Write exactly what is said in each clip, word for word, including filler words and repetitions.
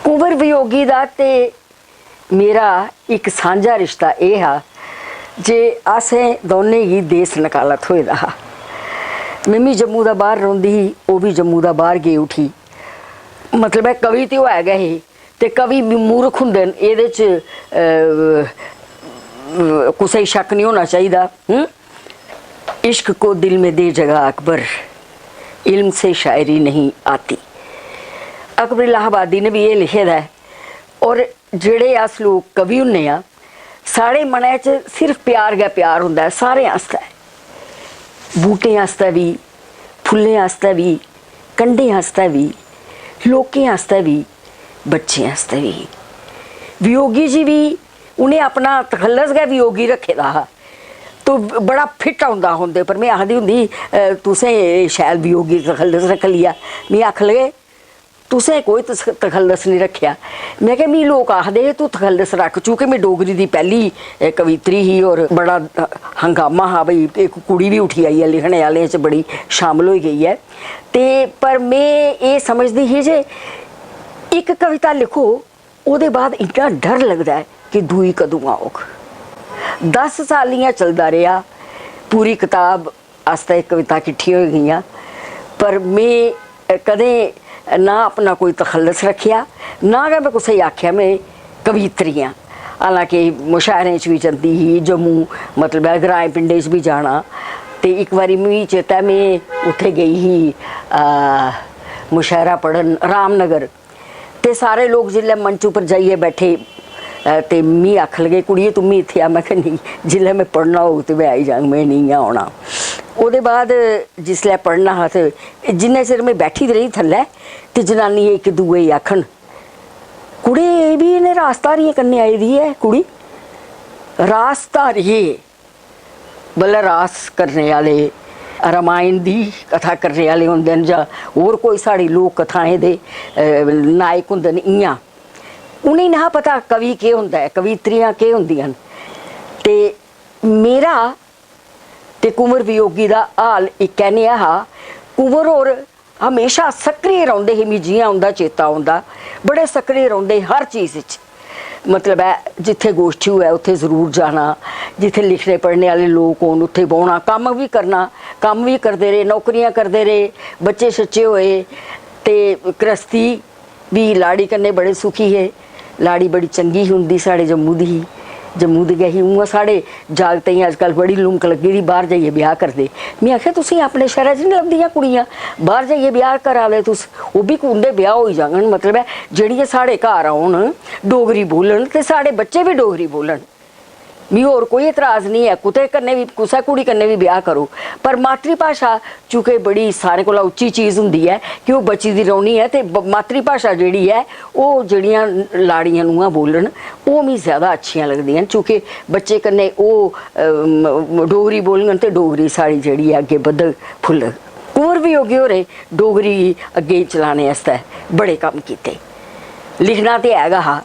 कुंवर वियोगी दा ते मेरा इक सांझा रिश्ता एह् हा जे असें दौनें गी देस नकाला थ्होए दा हा। में बी जम्मू दा बाह्र रौंह्दी ही, ओह् बी जम्मू दा बाह्र गे उठी। मतलब ऐ, कवि ते ओह् है गै हे, ते कवि बी मूर्ख होंदे न, एह्दे च, अ, कुसै गी शक्क निं होना चाहिदा। हं? "इश्क को दिल में दे जगह अकबर, इल्म से शायरी नहीं आती।" अकबर इलाहाबादी ने बी एह् लिखे दा ऐ। और जेह्ड़े अस लोक कवि होन्ने आं, साढ़े मनै च सिर्फ प्यार गै प्यार होंदा ऐ सारें आस्तै, बूह्टें आस्तै बी, फुल्लें आस्तै बी, कंडें आस्तै बी, लोकें आस्तै बी, बच्चें आस्तै बी। वियोगी जी बी, उ'नें अपना तखल्लस गै वियोगी रक्खे दा हा। तो बड़ा फिट औंदा हा उं'दे पर। में आखदी होंदी ही, "अ, तुसें एह् शैल वियोगी तखल्लस रक्खी लेआ।" मी आखन लगे, "तुसें कोई तस-, तखल्लस निं रक्खेआ।" में आखेआ, "मी लोक आखदे हे, तूं तखल्लस रक्ख।" चूंकि में डोगरी दी पैह्ली, अ, कवित्री ही और बड़ा, अ, हंगामा हा, भई, इक कुड़ी बी उठी आई ऐ लिखने आह्लें च, बड़ी शामल होई गेई ऐ। ते पर में एह् समझदी ही जे इक कविता लिखो, ओह्दे बाद इन्ना डर लगदा ऐ कि दूई कदूं औग। दस साल इ'यां चलदा रेहा, पूरी कताब आस्तै कविता किट्ठियां होई गेइयां, पर में कदें ना अपना कोई तखल्लस रक्खेआ, ना गै में कुसै गी आखेआ में कवित्री आं। हालांकि मुशायरें च बी जंदी ही, जम्मू, मतलब ऐ, ग्राएं पिंडें च बी जाना। ते इक बारी मिगी चेता ऐ, में उत्थै गेई ही, आ, मुशायरा पढ़न रामनगर। ते सारे लोक जिसलै मंच उप्पर जाइयै बैठे, अ, ते मी आखन लगे, "कुड़िये, तूं मी इत्थै आ।" में आखेआ, "नेईं, जिसलै में पढ़ना होग ते में आई जाङ, में नेईं औना।" ओह्दे बाद जिसलै पढ़ना हा ते जिन्ने चिर में बैठी दी रेही थल्लै, ते जनानियां इक दूए गी आखन, "कुड़े, एह् बी इ'नें रासधारियें कन्नै आई दी ऐ कुड़ी।" रासधारिये, मतलब, रास करने आह्ले, रामायण दी कथा करने आह्ले होंदे न, जां होर कोई साढ़ी लोक कथाएं दे, अ, नायक होंदे न, इ'यां। उ'नेंगी नेहा पता कवि केह् होंदा ऐ, कवित्रियां केह् होंदियां न। ते मेरा ते कुंवर वियोगी दा हाल इक्कै नेहा हा। कुंवर होर हमेशा सक्रिय रौंह्दे हे, मिगी जि'यां उं'दा चेता औंदा, बड़े सक्रिय रौंह्दे हे हर चीज च। मतलब ऐ, जित्थै गोश्ठी होऐ, उत्थै जरूर जाना, जित्थै लिखने पढ़ने आह्ले लोक होन, उत्थै बौह्ना, कम्म बी करना, कम्म बी करदे रेह्, नौकरियां करदे रेह्, बच्चे शच्चे होए, ते गृहस्थी बी, लाड़ी कन्नै बड़े सुखी हे। लाड़ी बड़ी चंगी ही उं'दी, साढ़े जम्मू दी ही, जम्मू दी गै ही। उ'आं साढ़े जागतें गी अजकल बड़ी लुमक लग्गी दी, बाह्र जाइयै ब्याह् करदे। में आखेआ, "तुसें गी अपने शैह्रा च निं लभदियां कुड़ियां? बाह्र जाइयै ब्याह् करा दे तुस, ओह् बी उं'दे ब्याह् होई जाङन।" मतलब ऐ, जेह्ड़ियां साढ़े घर औन, डोगरी बोलन, ते साढ़े बच्चे बी डोगरी बोलन। मी होर कोई एतराज निं ऐ, कुतै कन्नै बी, कुसै कुड़ी कन्नै बी ब्याह् करो, पर मातृभाशा, चूंकि बड़ी सारें कोला उच्ची चीज होंदी ऐ, कि ओह् बची दी रौह्नी ऐ, ते ब-, मातृभाशा जेह्ड़ी ऐ, ओह् जेह्ड़ियां लाड़ियां नूंहां बोलन, ओह् मी ज्यादा अच्छियां लगदियां न, चूंकि बच्चे कन्नै ओह्, अम, डोगरी बोलङन ते डोगरी साढ़ी जेह्ड़ी ऐ, अग्गें बधग, फुल्लग। कुंवर वियोगी होरें डोगरी गी अग्गें चलाने आस्तै बड़े कम्म कीते। लिखना ते है गै हा,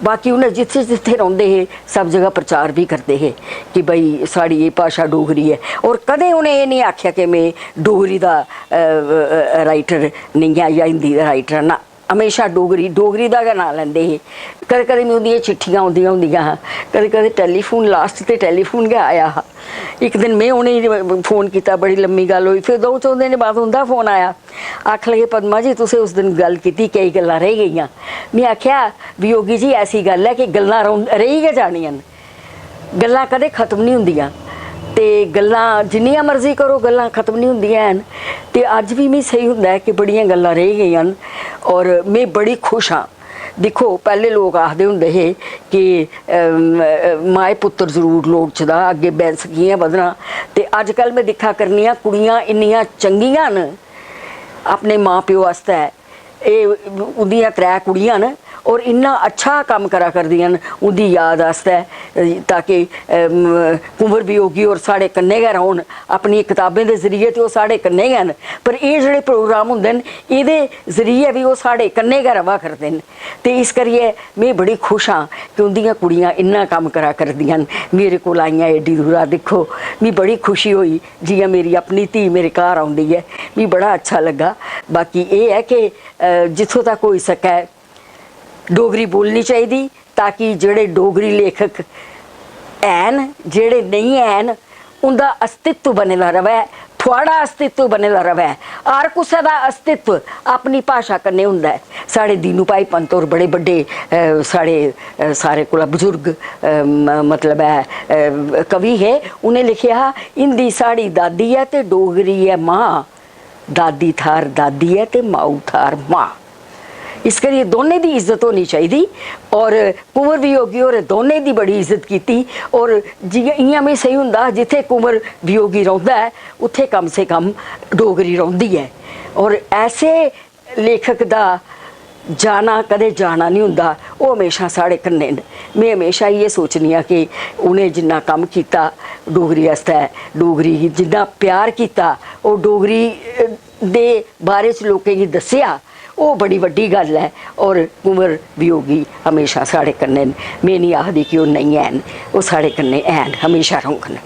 बाकी उ'नें जित्थै जित्थै रौंह्दे हे, सब जगह प्रचार बी करदे हे कि भई, साढ़ी एह् भाशा डोगरी ऐ। और कदें उ'नें एह् निं आखेआ कि में डोगरी दा, अ, अ, अ, राइटर नेईं आं जां हिंदी दा राइटर आं, ना, म्हेशां डोगरी, डोगरी दा गै नांऽ लैंदे हे। कदें कदें मी उं'दियां चिट्ठियां औंदियां होंदियां हां, कदें कदें टैलीफोन, लास्ट ते टैलीफोन गै आया हा। इक दिन में उ'नेंगी फोन कीता, बड़ी लम्मी गल्ल होई, फिर द'ऊं च'ऊं दिनें बाद उं'दा फोन आया। आखन लगे, "पद्मा जी, तुसें उस दिन गल्ल कीती, केई गल्लां रेही गेइयां।" में आखेआ, "वियोगी जी, ऐसी गल्ल ऐ कि गल्लां रौह्न-, रेही गै जानियां न, गल्लां कदें खत्म निं होंदियां, ते गल्लां जिन्नियां मर्जी करो, गल्लां खत्म निं होंदियां हैन।" ते अज्ज बी मिगी सेही होंदा ऐ कि बड़ियां गल्लां रेही गेइयां न, और में बड़ी खुश आं। दिक्खो, पैह्ले लोक आखदे होंदे हे कि, अम, अ, माए पुत्तर जरूर लोड़चदा, अग्गें वंश कि'यां बधना। ते अज्जकल में दिक्खा करनी आं, कुड़ियां इन्नियां चंगियां न अपने मां प्यो आस्तै। एह् उं'दियां त्रै कुड़ियां न, और इन्ना अच्छा कम्म करा करदियां न उं'दी याद आस्तै, अ, ताकि, अम, कुंवर वियोगी होर साढ़े कन्नै गै रौह्न। अपनी कताबें दे जरिए ते ओह् साढ़े कन्नै गै न, पर एह् जेह्ड़े प्रोग्राम होंदे न, एह्दे जरिए बी ओह् साढ़े कन्नै गै र'वा करदे न। ते इस करियै में बड़ी खुश आं कि उं'दियां कुड़ियां इन्ना कम्म करा करदियां न। मेरे कोल आइयां एड्डी दूरा, दिक्खो, मी बड़ी खुशी होई, जि'यां मेरी अपनी धी मेरे घर औंदी ऐ, मी बड़ा अच्छा लग्गा। बाकी एह् ऐ कि, अ, जित्थूं तक होई सकै, डोगरी बोलनी चाहिदी, ताकि जेह्ड़े डोगरी लेखक हैन, जेह्ड़े नेईं हैन, उं'दा अस्तित्व बने दा र'वै, थुआढ़ा अस्तित्व बने दा र'वै। हर कुसै दा अस्तित्व अपनी भाशा कन्नै होंदा ऐ। साढ़े दीनू भाई पंत होर बड़े बड्डे, अ, साढ़े, अ, सारे कोला बजुर्ग, अ, म-, मतलब ऐ, अ, कवि हे। उ'नें लिखेआ हा, "हिंदी साढ़ी दादी ऐ ते डोगरी ऐ मां।" दादी थाह्र दादी ऐ ते माऊ थाह्र मां। इस करियै दौनें दी इज्जत होनी चाहिदी। और कुंवर वियोगी होरें दौनें दी बड़ी इज्जत कीती। और जि'यां, इ'यां बी सेही होंदा हा, जित्थै कुंवर वियोगी रौंह्दा ऐ, उत्थै कम से कम डोगरी रौंह्दी ऐ। और ऐसे लेखक दा जाना कदें जाना निं होंदा, ओह् म्हेशां साढ़े कन्नै न। में म्हेशां इ'यै सोचनी आं कि उ'नें जिन्ना कम्म कीता डोगरी आस्तै, डोगरी गी जिन्ना प्यार कीता, ओह् डोगरी, अ, दे बारे च लोकें गी दस्सेआ, ओह् बड़ी बड्डी गल्ल ऐ। और कुंवर वियोगी म्हेशां साढ़े कन्नै न। में निं आखदी कि ओह् नेईं हैन, ओह् साढ़े कन्नै हैन, म्हेशां रौह्ङन।